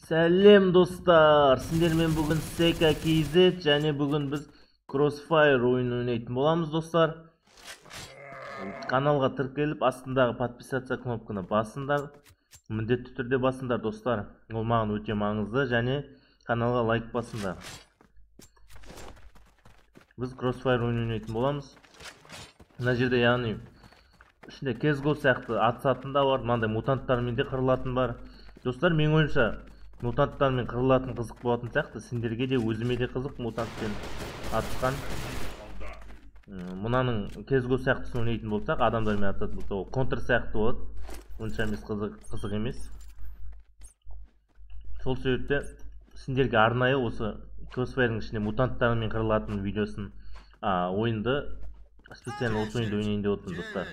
Сәлем достар, сендермен бүгін Seka KZ және бүгін біз Crossfire ойынын ойнайтын боламыз достар. Каналға тіркеліп, астындағы подписаться кнопканы басыңдар. Міндетті түрде басыңдар достар. Ол маған өте маңызды және каналға лайк басыңдар. Біз Crossfire ойынын ойнайтын боламыз. Мына жерде яғни ішінде CSGO сияқты атысатын да бар, мынандай мутанттармен де қырылатын бар. Достар, менің ойымша мутанттармен қырылатын қызық болатын сияқты. Сендерге де, өзіме де қызық мутантпен атысқан. Мынаның CSGO сияқтысын ойнайтын болсақ, адамдармен атысатын болсақ, ол контр сияқты болады. Онша емес, қызық емес. Сол себепті сендерге арнайы осы Crossfire'ның ішінде мутанттармен қырылатын видеосын, ойынды специально осы ойынды ойнайын деп отырмын достар.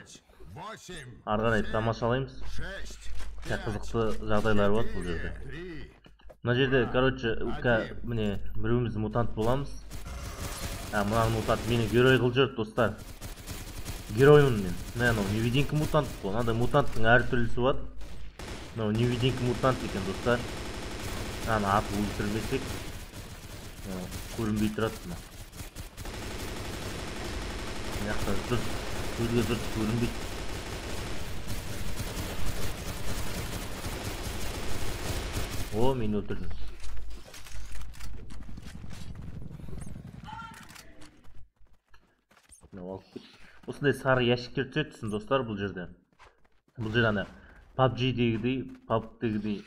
Ары қарай тамашалаймыз. Қызықты жағдайлар болады бұл жерде. Мына жерде, короче, міне біреуміз мутант боламыз. Мына мутант мені герой қылып жіберді достар. Героймын мен. Міне анау невидимка мутант қой. Мынандай мутанттың әртүрлісі болады. Мынау невидимка мутант екен достар. Аны атып өлтірмесек, көрінбей тұрады мына. Мына жақта жұрт, көзге жұрт көрінбейді. О, мені өлтірді. Осындай сары ящиктер түседі түсін достар бұл жерде. Бұл жерде ана PUBG-дегідей, PUBG-дегідей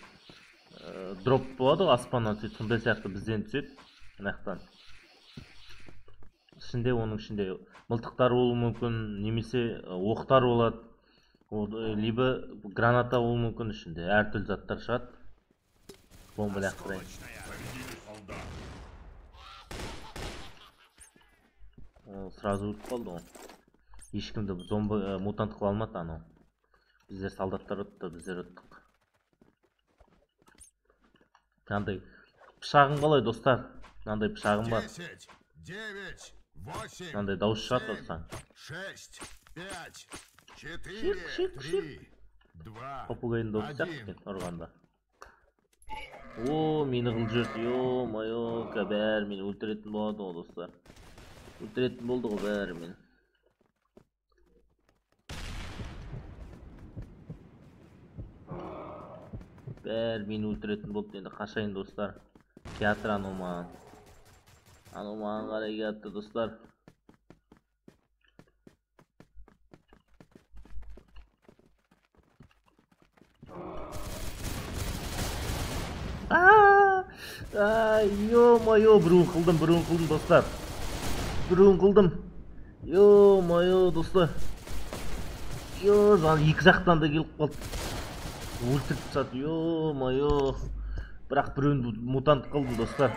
дроп болады ғой, аспаннан түседі, сондай сияқты бізден түседі. Мына жақтан. Ішінде, оның ішінде мылтықтар болуы мүмкін, немесе оқтар болады, либо граната болуы мүмкін, ішінде әртүрлі заттар шығады. Бомба лақтырайын. Ол сразу өліп қалды ғой. Ешкімді зомби мутант қыла алмады анау. Біздер солдаттар ұтты, біздер ұттық. Мынандай пышағым қалай достар? Мынандай пышағым бар. Мынандай дауыс шығады достар. Шиқ, шиқ, шиқ. Попугайдың дауысы сияқты екен ұрғанда. О, мені қылып жіберді. Ё-моё, бәрі мені өлтіретін болады ғой достар. Өлтіретін болды ғой бәрі мені. Бәрі мені өлтіретін болды. Енді қашайын достар. Келатыр анау маған. Анау маған қарай келатыр достар. Ё-моё, біреуін қылдым, біреуін қылдым достар. Біреуін қылдым. Ё-моё, достар. Ё, екі жақтан да келіп қалды. Өлтіріп тастады. Ё-моё. Бірақ біреуін мутант қылдым достар.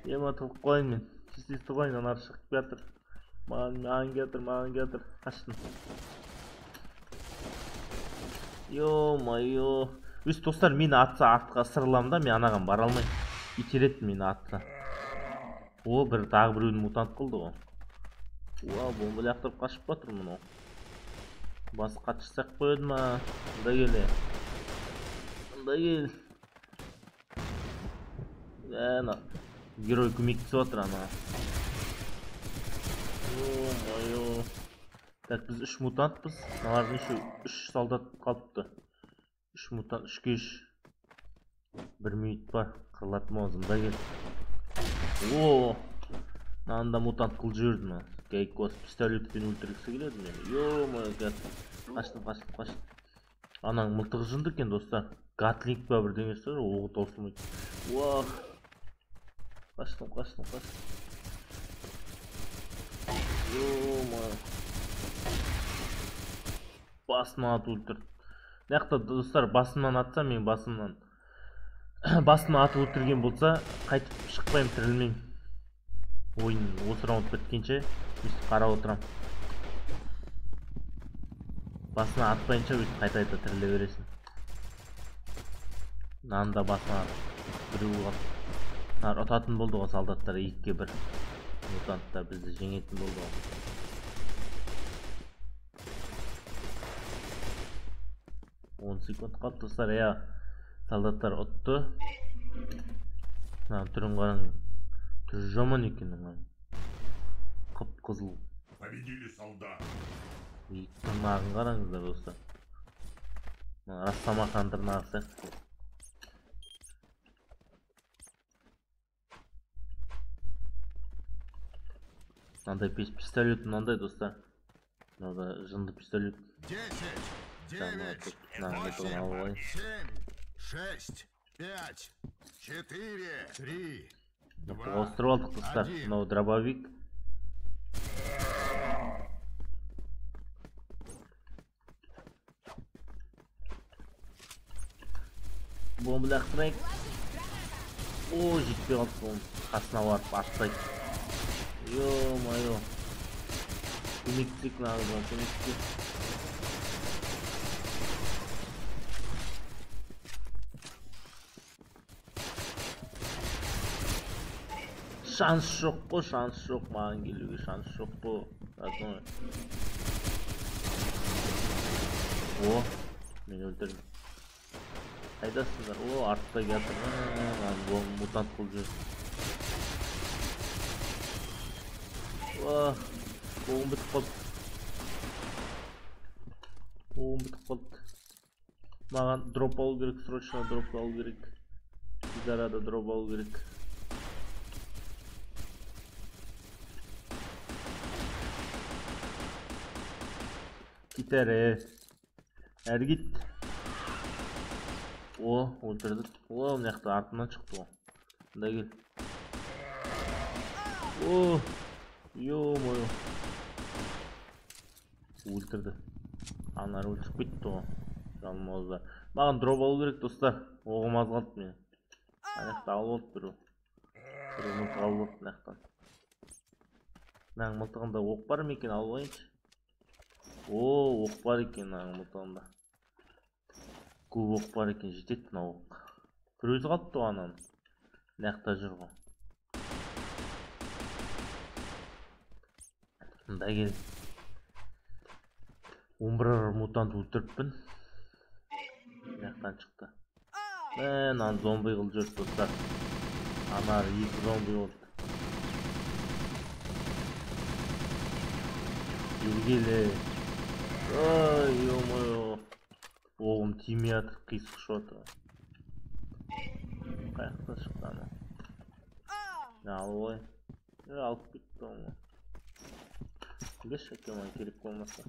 Ема тығып қояйын мен. Тез-тез тығайын, анары шығып келатыр. Маған келатыр, маған келатыр. Қаштым. Ё-моё. Өз достар, мені атса артқа ысырыламын да, мен анаған бара алмаймын. Итереді мені атса. О, бір тағы біреуін мутант қылды ғой. Уа, бомба лақтырып қашып батыр мынау. Басы қатышсақ қояды ма? Мында кел. Мында кел. Ана герой көмектесіп жатыр ана. Ё-моё. Так, біз 3 мутантпыз. Мыналардың еще 3 солдат қалыпты. 3 мутант, 3-ке 3. 1 минут бар. Қырылатын боламыз. Мында кел. О, мынаны да мутант қылып жіберді мына. Гайкос пистолетпен өлтіргісі келеді мені. Ё-моё, қаштым, қаштым, қаштым. Ананың мылтығы жынды екен достар. Гатлинг па бірдеңесі бар, оғы таусылмайды. Уах. Қаштым, қаштым, қаштым. Ё-моё. Басынан атып өлтірді. Мына жақта достар басымнан атса, мен басымнан басымнан атып өлтірген болса, қайтып шықпаймын, тірілмеймін. Ойын осы раунд біткенше өйстіп қарап отырамын. Басына атпайынша өйстіп қайта-қайта тіріле бересің. Мынаны да басына біреу қалды. Мыналар ұтатын болды ғой солдаттар, 2-ке 1. Мутанттар бізді жеңетін болды ғой. 10 секунд қалды достар, иә. Солдаттар ұтты. Мына түрін қараңдар. Түрі жаман екен мына. Қып-қызыл. Победили солдат. Тырнағын қараңыздар достар. Мына росомаханың тырнағы сияқты. Мынандай пистолет мынандай достар. Мынау да жынды пистолет. 10, 9, 8, 7, 6, 5, 4, 3, 2, ауыстырып алдық достар. Мынау дробовик. Бомба лақтырайық. О, жетпей қалдық оның. Қасына барып атсайық. Ё-моё. Көмектесейік мына, көмектесейік. Шанс жоқ қой, шанс жоқ маған келуге, шанс жоқ қой. Родной. О, мен өлтірдім. Қайдасыңдар? О, артта келатыр. Мутант қылып жүр. О, оғым бітіп қалды. Оғым бітіп қалды. Маған дроп алу керек, срочно дроп алу керек. Тез арада дроп алу керек. Кет әрі. Әрі кет. О, өлтірдік. О, мына жақта артынан шықты ғой. Мында кел. О, ё-моё. Өлтірді. Аналар өлтіріп кетті ғой. Жалмауыздар. Маған дроп алу керек достар. Оғым аз қалды менің. Ана жақта алып алды біреу. Біреу мылтық алып алды мына жақтан. Мынаның мылтығында оқ бар ма екен, алып алайыншы. О, оқ бар екен мынаның мылтығында. Көп оқ бар екен, жетеді мына оқ. Бір өзі қалыпты ғой ананың. Мына жақта жүр ғой. Мында кел. 11 мутант өлтіріппін. Мына жақтан шықты. Мә, мынаны зомби қылып жүр достар. Анар 2 зомби болды. Ергелі. Ой, ё-моё. Оғым тимей жатыр, қисық ұшып жатыр. Қай жақта шықты ана? Мә, алып алайын. Алып кетті оны. Берші, әке, маған керек болмаса.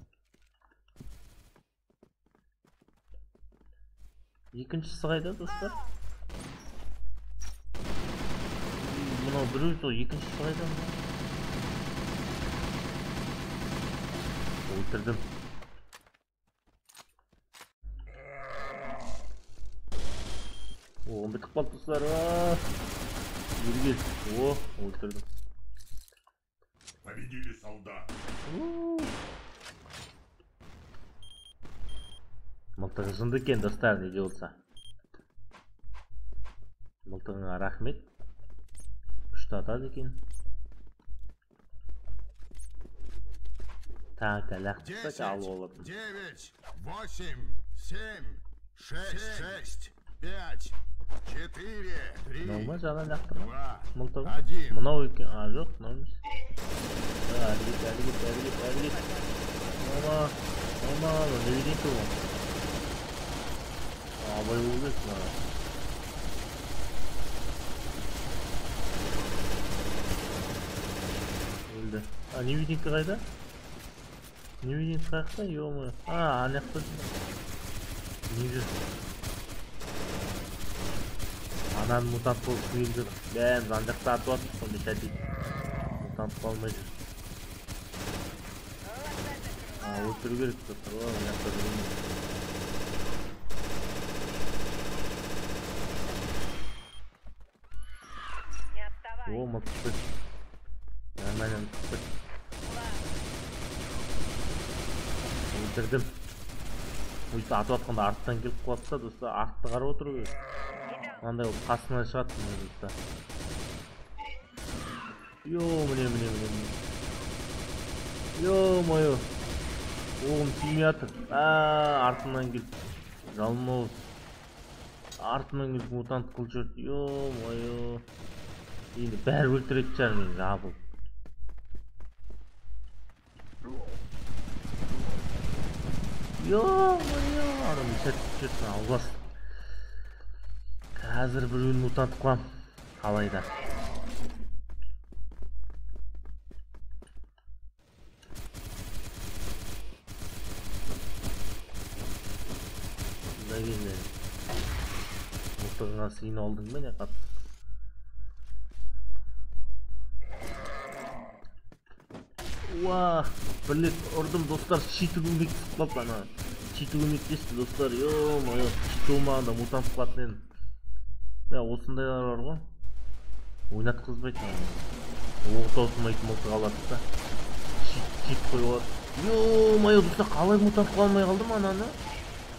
Екіншісі қайда, достар? Мынау біреу сол, екіншісі қайда мынау? Өлтірдім. Оғым бітіп қалды достар. Ергел. О, өлтірдім. Победили солдат. Мылтығы жынды екен достар, не де болса. Мылтығыңа рахмет. Күшті атады екен. Так, лақтырсақ алып алатын. 9, 8, 7, 6, 6, 5, 4, 3, Мынау ма жаңа лақтырған? 2, Мылтығы? 1. Мынау екен. А, жоқ, мынау емес. Әрі кет, әрі кет, әрі кет, әрі кет. Мама, мама, мынау не деген ғой? Абай болу керек мына. Өлді. А, невидимка қайда? Невидимка қаяқта? Ё-моё. А, ана жақта. Не жүр? Ананы мутант болып келіп жүр. Бәріміз ана жақта атып жатырмыз ғой, мешать етіп. Мутант болмай жүр. А, өлтіру керек достар. О, мына жақта жүрміз. О, мылтықты. Нормально мылтықты. Өлтірдім. Өйтіп атып жатқанда арттан келіп қалса, достар, артты қарап отыру керек. Мынандай болып қасынан шығады мына достар. Йо, міне, міне, міне, міне. Ё-моё. Оғым тимей жатыр. А, артымнан келіп. Жалмауыз. Артынан келіп мутант қылып жүрді. Ё-моё. Енді бәрі өлтіретін шығар мені жабылып. Ё-моё, адам сәтіп жүрсін, албас. Қазір біреуін мутант қылам. Қалай да. Мында келді. Мылтығыңа сыйын алдың ба не қатты? Уа, бір рет ұрдым достар, щиті көмектесіп қалды ана. Щиті көмектесті достар, ё-моё, щит болмағанда мутант қылатын едім. Да, осындайлар бар ғой. Ойнатқызбайды ана. Оғы таусылмайтын мылтық алады да. Щит қойып алады. Ё-моё, достар, қалай мутант қыла алмай қалдым ананы?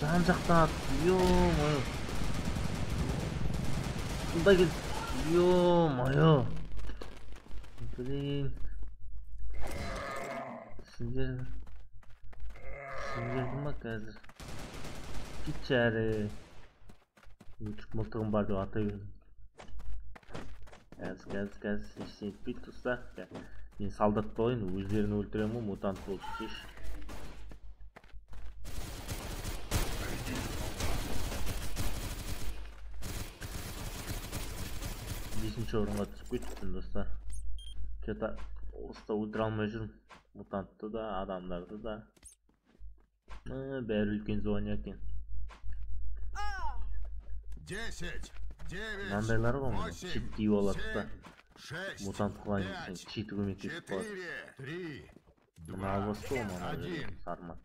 Жан жақтан атты, ё-моё. Мында кел. Ё-моё. Блин. Сендерді ма қазір? Кетші әрі. Өтірік мылтығым бар деп атай бердім. Қазір, ештеңе етпейді достар. Мен солдат болайын, өздерін өлтіремін ғой, мутант болып шеш. Бесінші орынға түсіп кеттім достар. Чё-то осыда өлтіре алмай жүрмін. Мутантты да, адамдарды да. Бәрі үлкен зоня екен. 10, 9, Мынандайлар ғой, мына 8, чит киіп алады да. 7, 6, Мутант қылайын десең, 5, читі көмектесіп қалады. 4, 3, Мына албасты ғой, мына 1. сармат.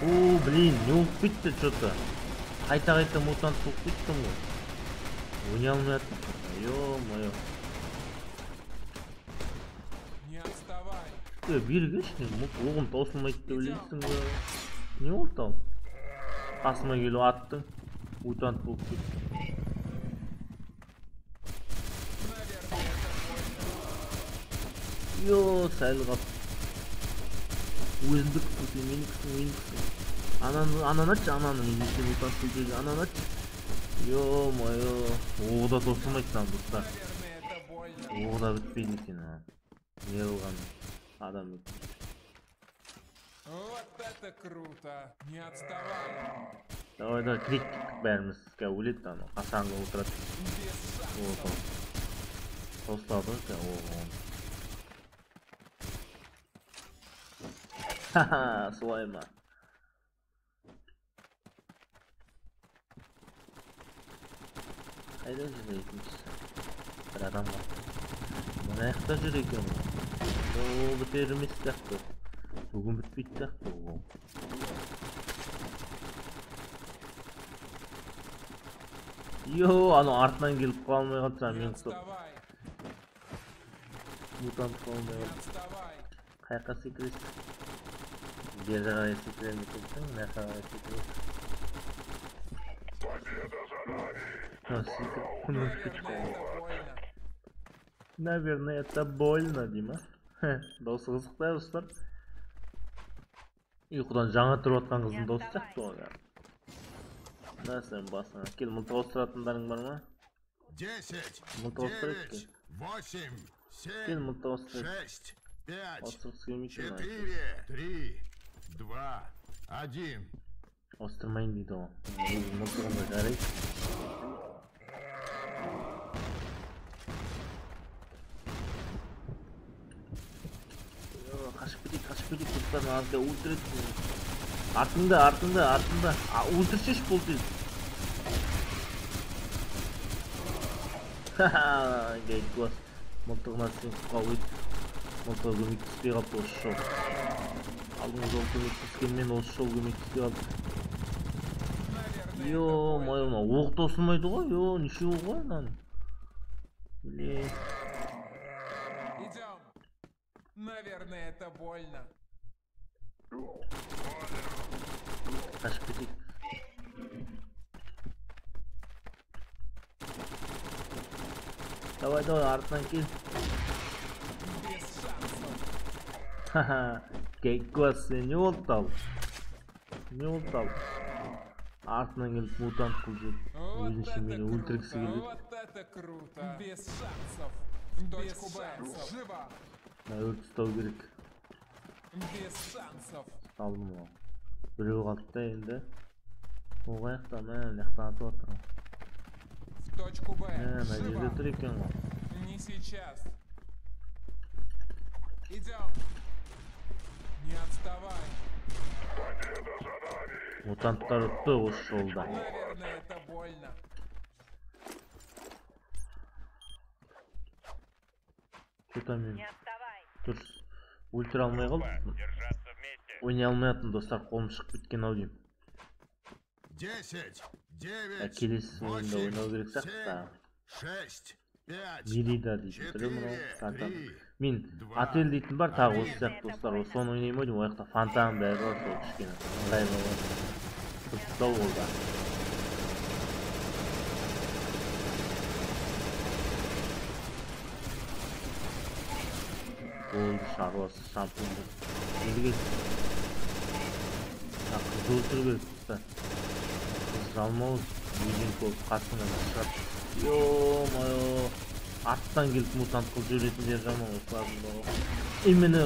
О, блин, не болып кетті чё-то. Қайта-қайта мутант болып кеттім ғой. Ойнай алмай жатырмын чё-то. Ё-моё. Не отставай. Е, бері келші, не, оғым таусылмайды деп ойлайсың ба? Не болды ал? Қасыма келіп аттың. Мутант болып кетті. Йо, сәл қалып. Өзіңді күтсең, сен мені күтсең, мені күтсең. Ананы атшы, ананы мен ертең мутант болып келген, ананы атшы. Ё-моё, оғы да таусылмайды мынаның достар. Оғы да бітпейді екен, а. Не қылған адам екен. Вот это круто! Не отставай! Давай, давай, кірейік кеттік бәріміз. Қазір өледі анау, қашанғы отырады. Без Вот шансов. он. Таусылады ғой қазір, оғы оның. Ха-ха, солай ма? Қайда жүр екіншісі? Бір адам бар. Мына жақта жүр екен ғой. Ол бітер емес сияқты. Бүгін бітпейтін сияқты ол. Йо, анау артынан келіп қала алмай қалды жаңа, Не мен құсап. отставай. Мутант қала алмай Не қалды. отставай. Қай жаққа секіресің? Бер жаққа секіремін деп тұрсың, мына жаққа қарай секіресің. Наверное, это больно. Наверное, это больно, дей ма? Дауысы қызық та, достар. Ұйқыдан жаңа тұрып жатқан қыздың дауысы сияқты ғой. На сен басыңа. Кел, мылтық ауыстыратындарың бар ма? 10, Мылтық ауыстырайық 9, кел. 8, 7, Кел, мылтық ауыстырайық. 6, 5, Ауыстырғысы келмейді ма? 4, 3, 2, 1. Ауыстырмайын дейді ғой. Өзі мылтығында жарайды. Қашып кетейік, қашып кетейік, достар, мына арада өлтіреді мені. Артыңда, артыңда, артыңда. А, өлтірсеші бол тез. Ха-ха, гайд класс. Мылтығына сен қалып өт. Мылтығы көмектеспей қалыпты осы жол. Алдыңғы жол көмектескенмен осы жол көмектеспей қалды. Ё-моё, мынау оқ таусылмайды ғой, ё, неше оқ ғой мынаның? Блин. Идем. Наверное, это больно. Қашып кетейік. Давай, давай, артынан кел. Без шансов. Ха-ха. Кейкос, не болды ал? Не болды ал? Артынан келіп мутант қылып жүр. Вот Өзінше это мені өлтіргісі круто. келеді. Вот это круто. Без шансов. Без шансов. Живо. Мына өрт ұстау керек. Без шансов. Салдым ғой. Біреу қалды да енді. Ол қаяқта? Мә, мына жақтан атып жатыр ғой. В точку Б. Мә, мына жерде Живо. тұр екен ғой. Не сейчас. Идем. Не отставай. Мутанттар ұтты осы жолда. Наверное, это больно. Что-то мен Не отставай. дұрыс өлтіре алмай қалдым. Держаться вместе. Ойнай алмай жатырмын достар, қолым шығып кеткен ау деймін. 10, 9, Келесі ойында 8, ойнау керек сияқты 7, тағы. 6, 5, Мерида дейтін түрі мынау 4, фонтан. 3, Мен 2, отель дейтін бар, тағы осы Наверное, сияқты это достар, больно. соны ойнаймын ау деймін. Ол жақта фонтан бәрі бар, сол кішкене ыңғайлы болады. Дұрыстау ол да. Болды, шаруасы шампунь болды. Енді кел. Мына қызды өлтіру керек достар. Қыз жалмауыз, неден болып қасыңнан шығады. Ё-моё. Арттан келіп мутант қылып жіберетіндер жаман осылардың бәрі. Именно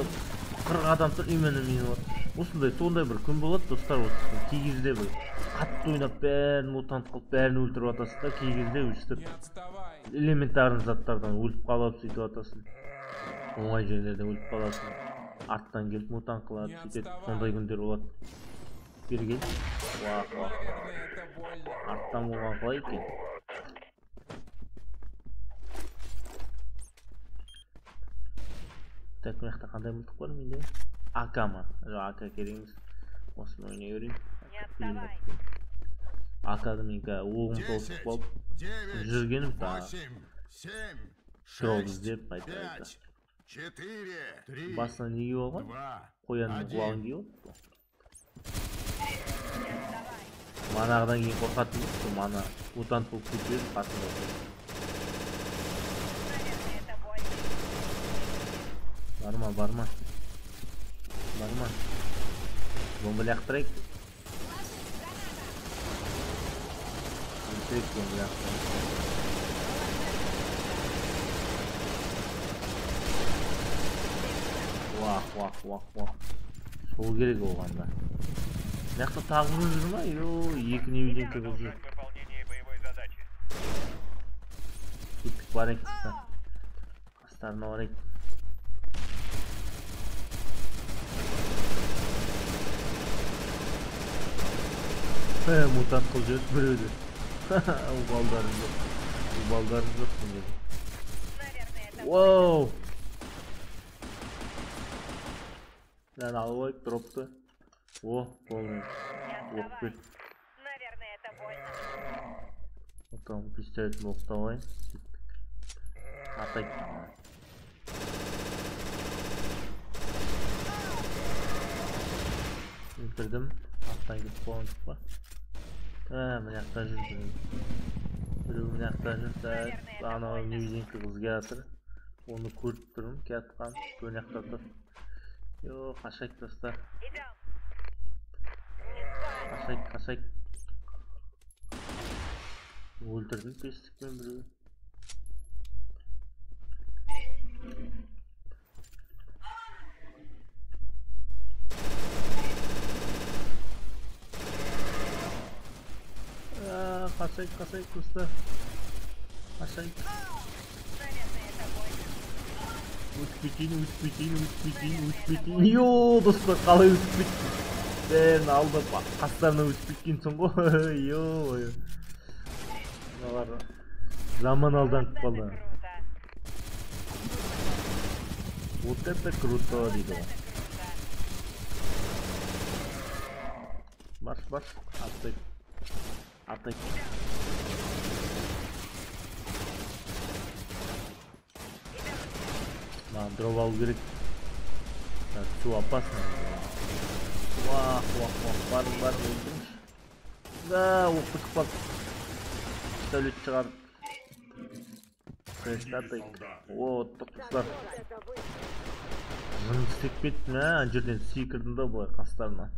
40 адам тұр, именно мен вот. Осындай сондай бір күн болады достар, вот кей кезде бір қатты ойнап бәрін мутант қылып бәрін өлтіріп жатасың да, кей кезде өстіп Не отставай. элементарный заттардан өліп қалып сөйтіп жатасың. Оңай жерлерден өліп қаласың. Арттан келіп мутант қылады, Не сөйтеді. отставай. Сондай күндер болады. Бері кел. Уах, уах. Наверное, это больно. Арттан болған қалай екен? Так, мына жақта қандай мылтық бар менде? АК ма? Жоқ, АК керек емес. Осыны ойнай берейін. Не отставай. АК-ды мен қазір оғым толтырып 10, болып 9, жүргенім тағы. 8, 7, Дроп 6, іздеп қайта қайта. 5, 4, 3, Басына не киіп алған? 2, Қоянның 1. құлағын киіп алыпты. Не отставай. Манағыдан кейін қорқатын болыпты, мана мутант болып кетіп еді қасында. Наверное, это больно. Барма, барма. Барма. Бомба лақтырайық. Өлтірейік бомба лақтырайық. Уах, уах, уах, уах. Сол керек оған да. Мына жақта тағы біреу жүр ма? Йо, екі невидимка қыз жүр. Продолжать выполнение боевой задачи. Кеттік, барайық. Қастарына барайық. Мутант қылып жіберді біреуді. Обалдарың жоқ. Обалдарың жоқ сендердің. Наверное, это больно. Вау! Мынаны алып алайық, дропты. О, полный. Не Оқ отставай. бер. Наверное, это больно. Потом пистолетін оқтап алайын. Кеттік. Атайық. Өлтірдім. Арттан кетіп қалған жоқ па? Мына жақта жүр біреу. Біреу мына жақта жүр. Так, анау невидимка қыз келатыр. Оны көріп тұрмын, келатқан. Мына жақта тұр. Йо, қашайық достар. Идем. Не спать. Қашайық, қашайық. Өлтірдім пестікпен біреу. Қашайық, қашайық достар. Қашайық. Наверное, это больно. Өтіп кетейін, өтіп кетейін, өтіп кетейін, өтіп кетейін. Йо, достар, қалай өтіп кеттім? Бәрін алдап, қастарына өтіп кеткенсің ғой. Йо-моё. Мыналар жаман алданып Вот это қалды. круто. Вот это круто дейді Вот ғой. это круто. Бас, бас, атайық. Атайық. Маған дроп алу керек. Так, су опасно. Уах, уах, уах, барың, барың, өлтіріңізші. Да, оқ бітіп қалды. Пистолет шығарып. Крещатик. Солдаты. О, достар. Это вы. Жын істеп кеттім, ә, ана жерден секірдім да былай қастарынан.